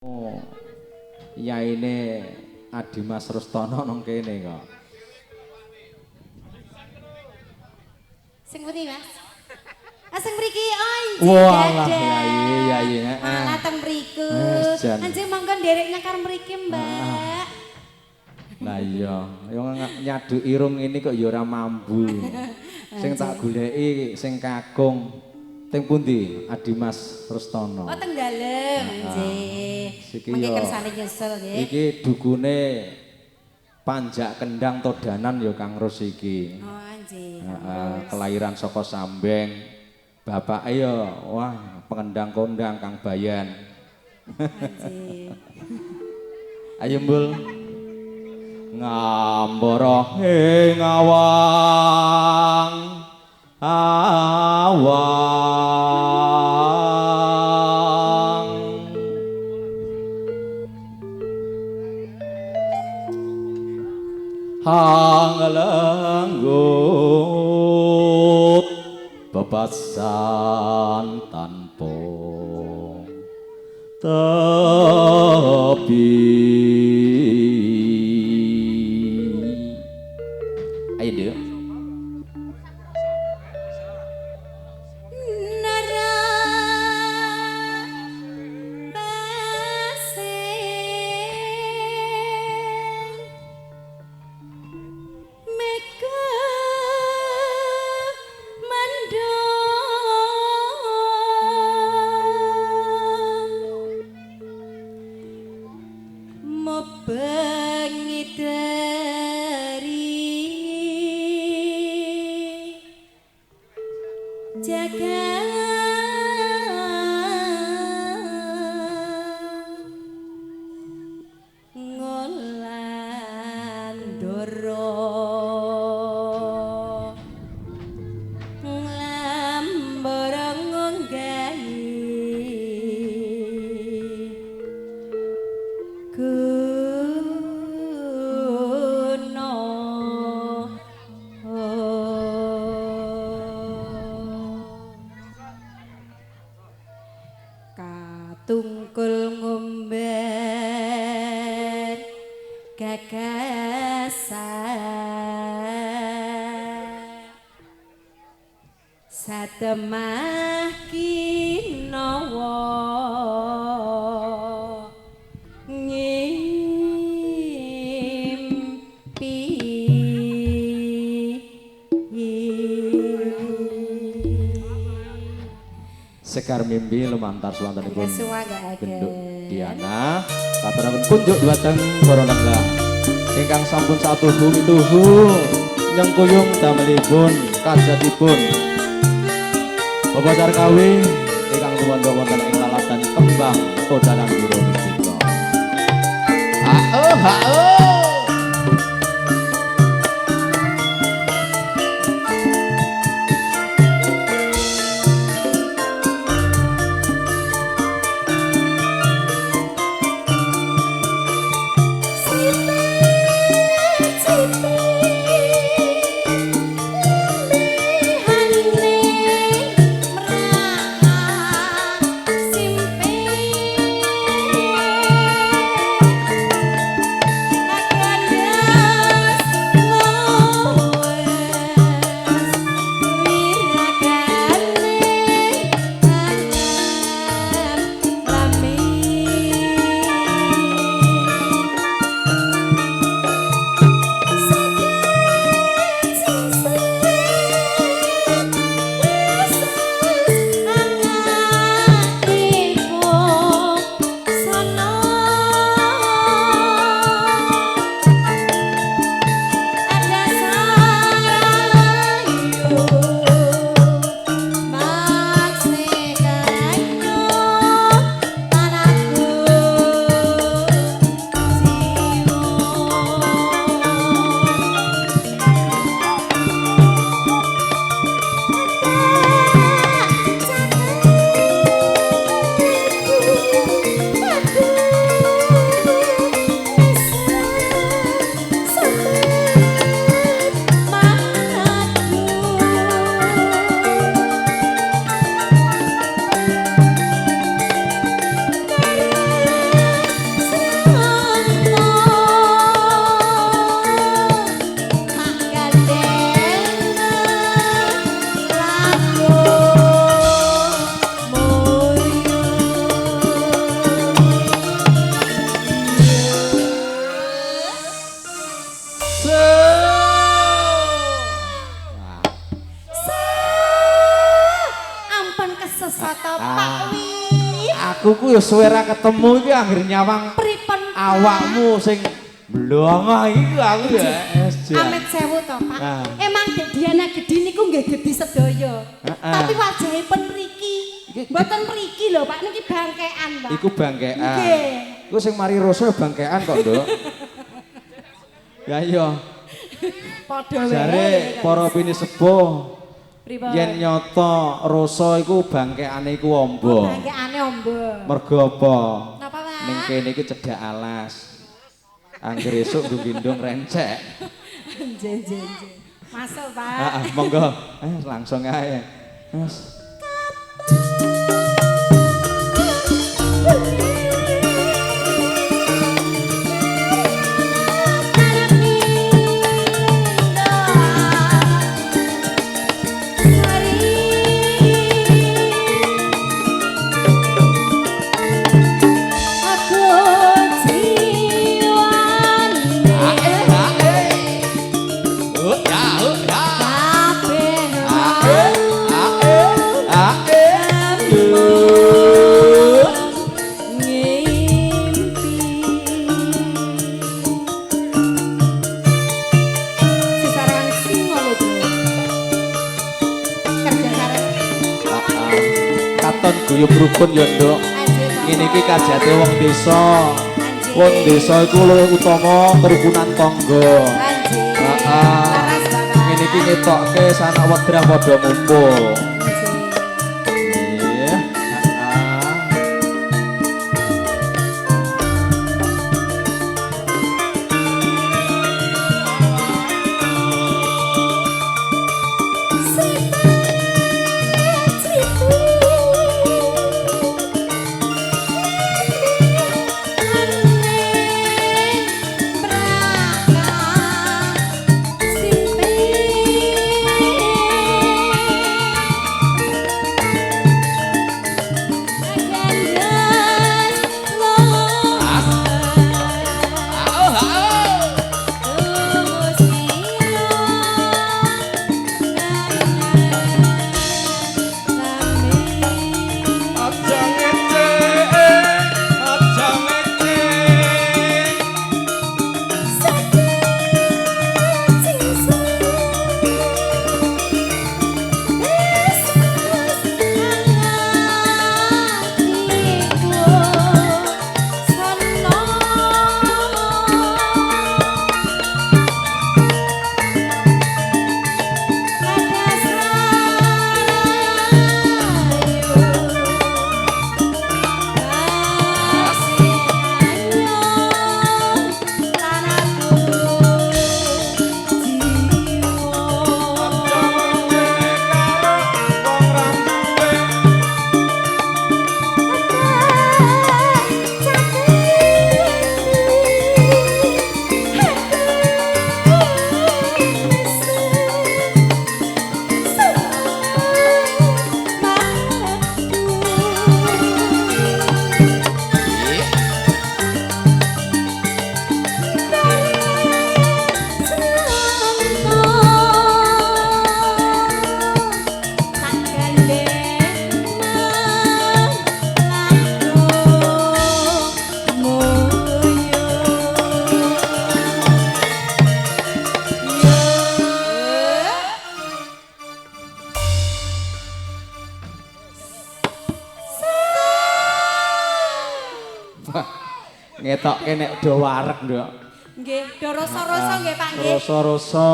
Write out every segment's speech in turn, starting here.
Oh, yaine Adimas Rustono nang kene kok. Sing pundi, Mas? Ah sing mriki, oh injih. Walah, yai, yai, heeh. Malah teng mriku. Anjing monggo nderek nyakar mriki, Mbak. Lah iya, yo nyadu irung ini kok ya ora mambu. Sing tak goleki sing kakung. Teng pundi Adimas Rustono? Oh teng dalem, nggih. Mengke kersane nyusul nggih. Iki dukune Panjak Kendang Todanan ya Kang Rus iki. Oh nggih. Heeh, kelahiran saka Sambeng. Bapake ya wah pengendang kondang Kang Bayan. Nggih. Ayo mbul. Ngambara ing awang. Awang hanglenggut bebasan tanpa tepi. Ayo Nduk. Tungkul ngumbar gagasan satemah kinawa ngimpi. Sekar mimpi lumantar suwantenipun Genduk Diana katuraken kunjuk dhumateng para lenggah ingkang sampun satuhu mituhu nyengkuyung damelipun kajatipun Bapak Sarkawi ingkang tumandang wonten ing lalatan Kembang Todanan Guru Mustika. Ha-oh ha-oh. Simpe. lho suwe ra ketemu iki anggere nyawang pripun awakmu sing blongoh iki aku ya. Amit sewu to, Pak. Emang Dek Diana gedhi niku nggih gedhi sedaya. Tapi wajahipun mriki. Mboten mriki lho, Pak, niki bangkean, Pak. Iku bangkean. Nggih. Iku sing mari rasa bangkean kok, Nduk. Ya iya. Padha wae. Jare para pinisepuh yen nyata rasa iku bangkeane iku amba. Oh, bangkeane amba. Mergo apa? Napa, Pak? Ning kene iki cedhak alas. Angger esuk nggo gendong rencek. Nggih, nggih, nggih. Masuk, Pak. Heeh, monggo. Langsung ae. Mas. Guyub rukun ya, Nduk. Ngene iki kajate wong desa. Wong desa iku luwih utama kerukunan tangga. Heeh. Ngene iki ngetokke sanak wedrah padha ngumpul. Nggih. Heeh. Ngetokke nek do wareg, Nduk. Nggih, do rasa-rasa nggih, Pak nggih. Rasa-rasa.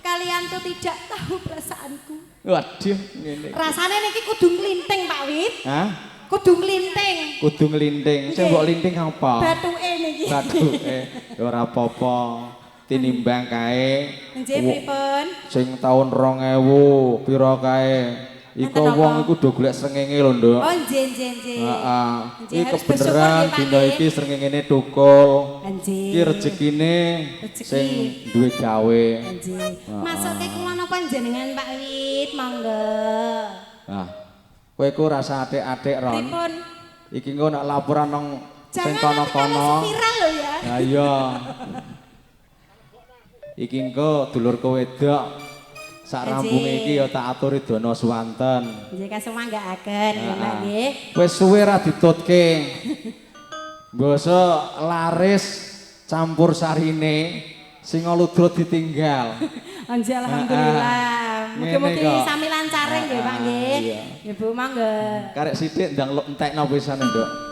Kalian tuh tidak tahu perasaanku. Waduh, ngene. Rasane niki kudu nglinting, Pak Wit. Hah? Kudu nglinting. Kudu nglinting. Sing mbok linting apa? Bathuke niki. Bathuke. Ya ora apa-apa. Tinimbang kae. Nggih, pripun? Sing taun 2000 pira kae? Iku wong iku do golek srengenge lho, Nduk. Oh, nggih, nggih, nggih. Heeh. Iki kebeneran dina iki srengengene tukul. Nggih. Iki rezekine sing duwe gawe. Nggih. Masuke kula napa jenengan Pak Wit, monggo. Nah, kowe iku rasa atik-atik, Ron. Pripun? Iki engko nek laporan nang sing kono-kono. Viral lho ya. Lah iya. Iki engko dulurku wedok Sak rambunge iki ya tak aturi dana suwanten. Nggih kasumanggaaken nggih Pak nggih. Wis suwe ra ditutke. Basa laris campur sarine sing ludruk ditinggal. Anji alhamdulillah. Mugi-mugi sami lancare nggih Pak nggih. Nggih Bu mangga. Karek sithik ndang entekno pisan, Nduk.